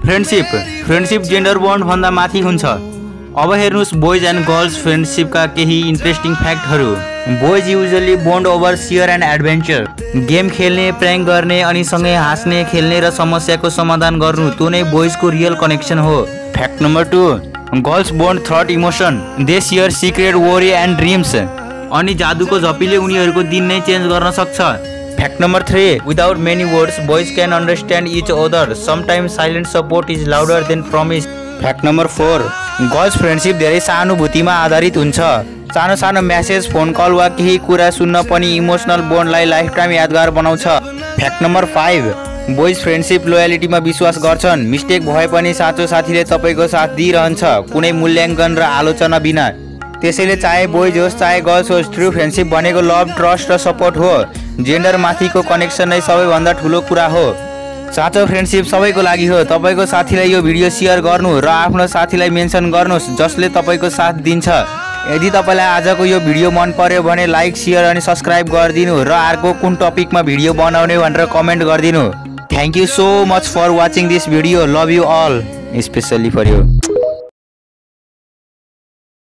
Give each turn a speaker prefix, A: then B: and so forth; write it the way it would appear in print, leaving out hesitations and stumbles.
A: Friendship gender bond भन्दा माथि हुन्छ। अब हेर्नुस् बोइज एन्ड गर्ल्स फ्रेन्डशिपका केही इन्ट्रेस्टिङ फ्याक्टहरू। Boys usually bond over sheer and adventure. Game खेल्ने, प्र्याङ्क गर्ने अनि सँगै हाँस्ने, खेल्ने र समस्याको समाधान गर्नु त्यो नै बोइजको रियल कनेक्सन हो। Fact number 2, girls bond through emotion. They share secret, worry and dreams. अनि जादुको झप्पीले उनीहरूको दिन नै चेन्ज गर्न सक्छ। Fact number 3, without many words boys can understand each other. Sometimes silent support is louder than promise. Fact number 4, girls friendship धेरै सहानुभूतिमा आधारित हुन्छ। सानो सानो म्यासेज, फोन कल वा केही कुरा सुन्न पनि इमोसनल बोन्डलाई लाइफ टाइम यादगार बनाउँछ। फ्याक्ट नम्बर 5, बोइज फ्रेन्डशिप लोयालिटीमा विश्वास गर्छन्। मिस्टेक भए पनि साँचो साथीले तपाईँको साथ दिइरहन्छ, कुनै मूल्याङ्कन र आलोचना बिना। त्यसैले चाहे बोइज होस् चाहे गर्ल्स होस्, ट्रु फ्रेन्डशिप भनेको लभ, ट्रस्ट र सपोर्ट हो। जेन्डर माथिको कनेक्सन नै सबैभन्दा ठुलो कुरा हो। साँचो फ्रेन्डशिप सबैको लागि हो। तपाईँको साथीलाई यो भिडियो सेयर गर्नु र आफ्नो साथीलाई मेन्सन गर्नुहोस् जसले तपाईँको साथ दिन्छ। यदि तपाईँलाई आजको यो भिडियो मन पर्यो भने लाइक, सेयर अनि सब्सक्राइब गरिदिनु र अर्को कुन टपिकमा भिडियो बनाउने भनेर कमेन्ट गरिदिनु। Thank you so much for watching this video. Love you all, especially for you.